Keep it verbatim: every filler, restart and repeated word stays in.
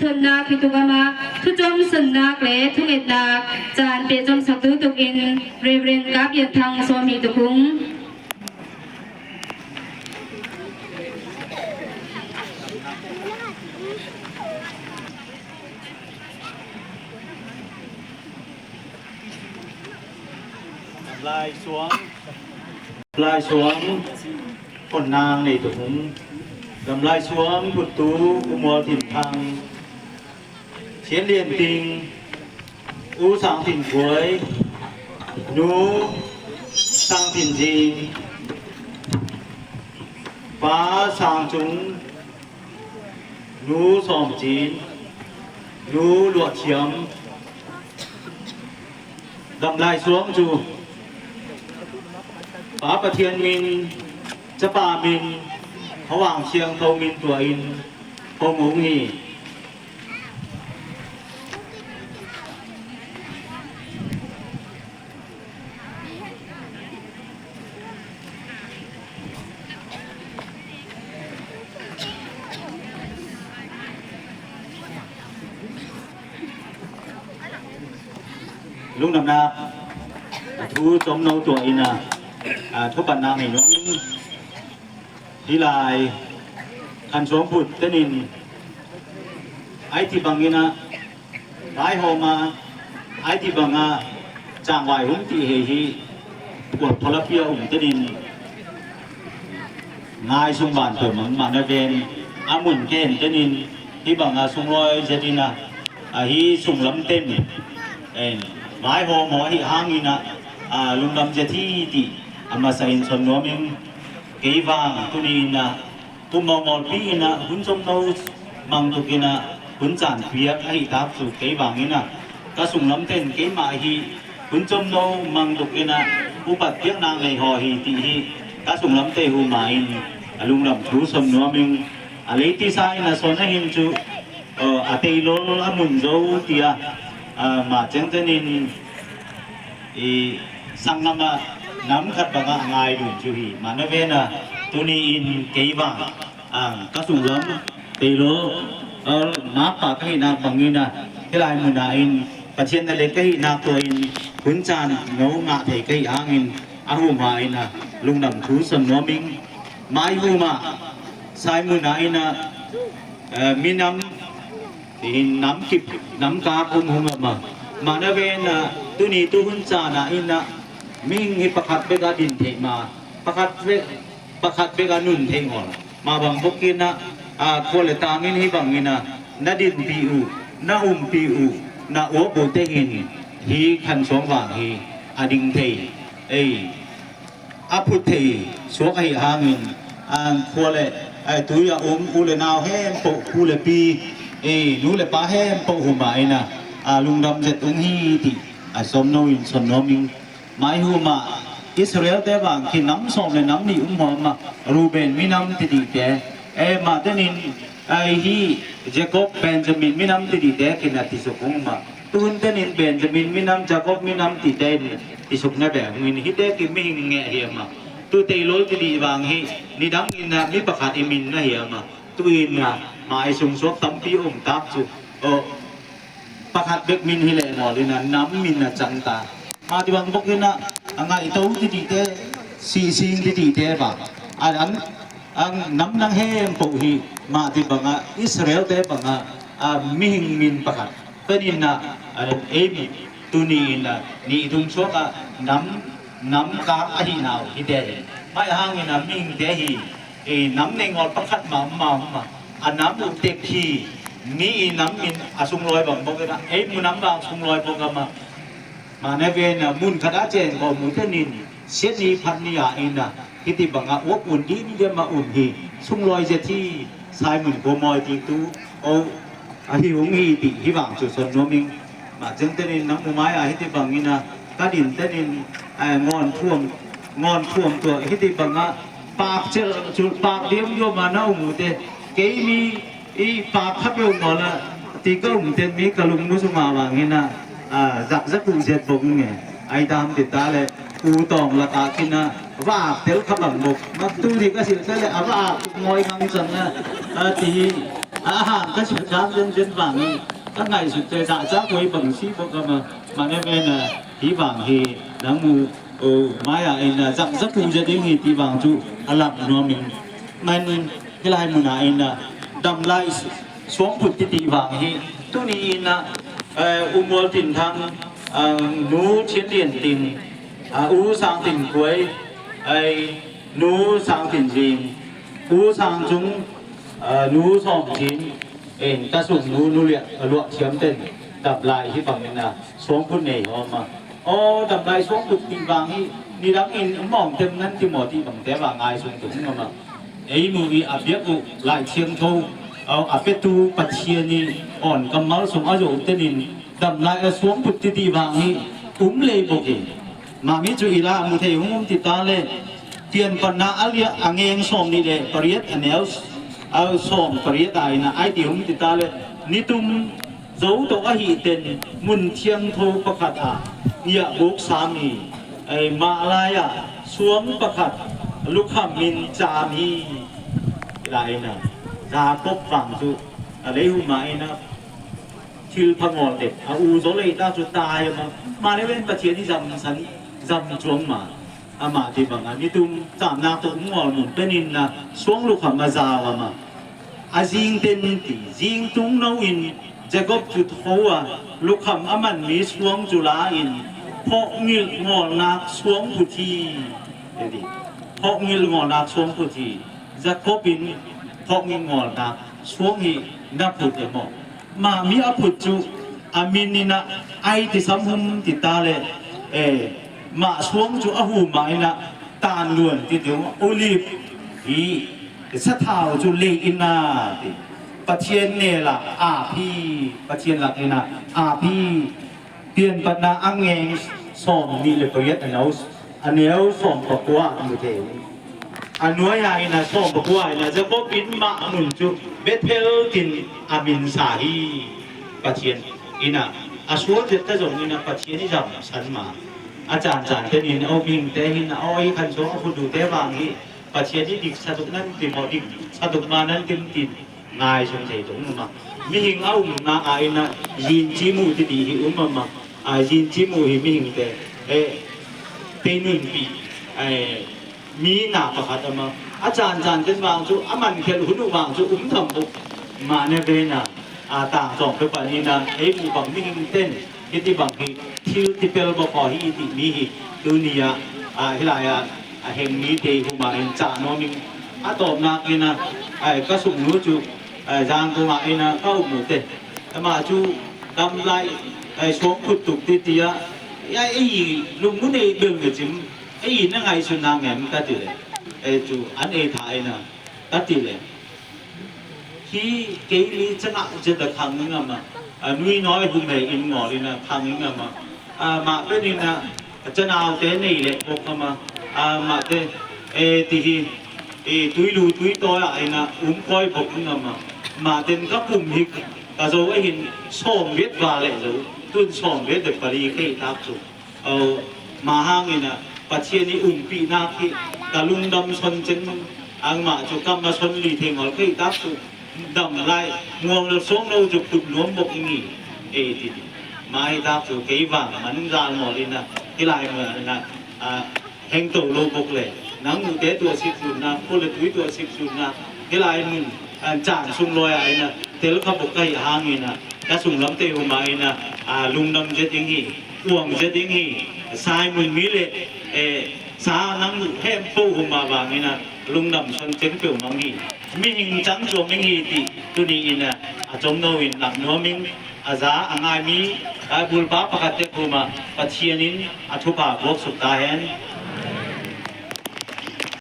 Thusuahnak hi tuk a mah, thucom sunnak le thungetnak caan pehcomsak duhtukin Reverend Kap Lian Thang sawm hi tuk ung. Gamlai suang, Gamlai suang, kon nang nei tuk ung. Gamlai suang phuttu U Mual Tin Thang, Thian Lian Ting, U Sang Tin Guai, Nu Sang Tin Zing, Pa Sang Cung, Nu Sawm Cin, Nu Luah Thiam, gamlai suang cu Pa Pathian min, Capa min, Khuavang Siangtho min tuahin hong ung hi. Lungdamnak a thu comno tuah in a, a, thupatnak nei nuam ing. Hih lai khan suang phut tenin ai ti bangin a vaihawm a, ai ti bangah cangvai hung tih hei hi. Kuat phalapia um tenin ngai sung ban peuhmah mah na ven a mun ken tenin hih bangah sunglawi zetin a, ahi sunglam ten en vaihawm haw ahi hangin a, a, lungdam zet hi tih a masa in sawn nuam ing. Kei vang tuni in a, kum mawlmawlpi in a, hun comno mang tuk in a, hun caan piak ahi tak cu kei vang in a, ka sunglam ten keimah hi, hun comno mang tuk in a, upat piaknak nei haw hi tih hi. Ka sunglamte huma in a lungdam thu sawn nuam ing. A leitisa in a sawn ahin cu, a, a teilol a mun zo tia, a, mah ciangtenin i sanggam ah nam khat bangah a ngai dun cu hi. Mah na ven a tuni in kei vang, a, ka sunglam teilol, a, nakpa ka hihnak bangin a hih lai munah in Pathian na lek ka hihnak tuah in hun caan no ngah thei ka hih hangin a huma in a lungdam thu sawn nuam ing. Mai huma Sai munah in a, eh, minam in nam kip nam kak um hum a mah. Mah na ven a tuni tu hun caan ah in a mihing hi pakhat bek a din theih ma, pakhat bek, pakhat bek a nun theih ngawl. Mah bang bawk in a, a, khua le tangin hih bangin a na dinpih uh, na umpih uh, na uap uh te hin hih khan suang vang hi a ding thei. Ei, a phut thei suak ahi hangin, a, khua le, a, tui a um u le nau hempoh, pu le pi, e, nu le pa hempoh huma in a, a, lungdam zet ung hi tih a sawm no in sawn nuam ing. Mai huma Israel te vang khi nam sawm le nam nih um hawm a, Ruben minam tidihte, e, mah tenin, a, hi Jacob Benjamin minam tidihte khin a tisuk ung mah. Tuhun tenin Benjamin minam, Jacob minam tite in tisuk na beh hungin hite ki mihing ngeh hi a mah. Tu teilol tidih vang hi nidang in a mi pakhat i min na hi a mah. Tu in a mah i sungsuak tampi um tak cu, aw, pakhat bek min hi leh ngawl in a nam min a cang ta. Mah ti bang bawk in a, a ngaihto tidihte, sihsing tidihte bang a, an, a nam nang hempoh hi. Mah ti bangah Israel te bangah, a, mihing min pakhat. Panin a, a, ei tuni in a nih thum suak a nam, nam kak ahi nau hite hi. Mai hangin a mihingte hi, e, nam nei ngawl pakhat mah, mah, mah a nam uh tek hi. Mi i nam in a sunglawi bang bawk in a ei mu nam bang sunglawi bawk a mah. Mah na ven a mun khat a cen ko mu tenin siat ni phat ni a in a hiti bangah uap un dim diam a um hi. Sunglawi zia thi Simon ko mawi ti tu, o, ahi hung hi ti hi vang cu sawn nuam ing. Mah ciang tenin nang mu mai a hiti bangin a ka din tenin, eh, ngawn phuam, ngawn phuam tuah hiti bangah pak cel cu pak diam diam a na um uh te kei mi i pak kha peuh nawl a ti ka um ten mi ka lungmu sungah vangin a, a, zakzak uh ziat bok nge. Ai tam ti ta le u tawng lakah khin a va ak tel kha bang bok. Mak tu ti ka silh ta le a va ak ngawi ngang cang a, a, ti hi. A hang ka sia kang zenzen vang hi. Ka ngaihsut te zahzah koi bang si bok a ma. Mane mena hi vang hi. Nang mu o maya in a zahzah koi zia ding hi ti vang cu a lak nuam in. Man hi lai muna in a dam lai suang put ti ti vang hi. Tuni in a U Mual Tin Thang, Nu Chin Lian Tin, U Sang Tin Kuai, Nu Sang Tin Zing, U Sang Cung, Nu Sawm Cin, in ka sung nu nu liah a luah thiam ten dam lai hi bangin a suang put nei hawm a. Aw dam lai suang put ti vang hi nidang in mawng tem nan ti maw ti bang te vang ngai sung tung ngam a. Ei mu i a biak uh lai thiang tho a petu Pathian i awn kammal sung a zo tenin dam lai a suang put ti ti vang hi um lei bok hi. Mahmi cu i la mu thei hung um ti ta le Pianpatna a liah a ngeng sawm nih le pariat a neu a sawm pariat a ina ai ti hung ti ta le nitum zo tawh ahi ten mun thiangtho pakhat ah ngiah buk sam hi. Ei mah lai ah suang pakhat lukham in cam hi. Lai ina Jakob vang cu a leihum ah ina thil phangawl dek a u zaw lei ta cu tai a ma. Mah le ven Pathian i zamsan zam cuang ma. Amah ti bangah nitum camnak tawh um ngawl mun penin na suang lukham a zau a ma. A zing ten ti zing tung no in Jacob cu tho a lukham a manmi suang cu la in phawkngilh ngawlnak suang put hi. Phawkngilh ngawlnak suang put hi. Jacob in phawkngilh ngawlnak suang hi na put e maw? Mahmi a phut cu a min inah ai ti sam hum ti ta le mah suang cu a hu mah inah tanluan ti ding olive hi sathau cu lei inah ti Pathian nela ap hi. Pathian lak inah ap hi. Pianpatna a ngeng sawm nih le pariat a neu a neu sawm pakua mu thei. A nuai-ah ina sawm pakua ina Jacob in mah mun cu Bethel tin a min sa hi. Pathian ina a sual zet ta zong ina Pathian i zam san ma. A caan caan tenin a um hing te hin a awi khan zong a khut te vang hi. Pathian i dik satuk nan tim aw dik satuk ma nan tim tin ngai sung thei tung um a. Mihing a umnak a ina zin ci mu ti ti hi um a ma. A zin ci mu hi mihing te tei nun pi mi na pakhat a ma. A caan caan ten vang cu a man khelh hun uh vang cu um tham buk mah ne vena a tang tawng pe pan ina ei mu bang mihing ten hiti bang hi thil tipel bawk aw hi i tih mi hi. Tuni ah hi lai ah a heng mi te huma in cah nuam in a tawpnak ina ka sungnu cu Zangkong ah ina ka um uh te amah cu dam lai suang khut tuk ti ti ah ei lungmu nei bel ngecim ei na ngaihsun na ngem ka ti le ei cu an ei tha ina ka ti le. Hi kei mi cangah zet a khang i ngam a, a nui nawi hum he in ngawl in a khang i ngam a, a mah pen in a, a canaute nei leh bok ngam a, a mahte e ti hi e tuilu tuitawi ah in a um kawi bok i ngam a, mahten ka pum hi ka zo a hin sawm viat va leh zo tun sawm viat le pali kei tak cu. Aw, mah hangin ah Pathian i umpihnak hi ka lungdam son ceng angmah cu kam a son li thei ngol kei tak cu dam lai muang le song lo cu put nuam bok i ngi ei ti. Mah hi tak cu kei vang man zal mawl in ah hi lai mual in ah heng to lo bok le nang mute tuah sik zunnak khua le tui tuah sik zunnak hi lai mun an caan sung lawi ah in ah tel kha bok ka hi hangin ah ka sunglamte huma in ah lungdam zia ding hi. Uang zia ding hi. Sai mun mi le sa nang hem po huma vangin ah lungdam son ceng peuh mang hi. Mihing cang cuang ing hi ti tuni in ah a com no in lak nuam ing. A za a ngai mi bulpa pakhat te huma Pathian in a thupha buak suk ta hen.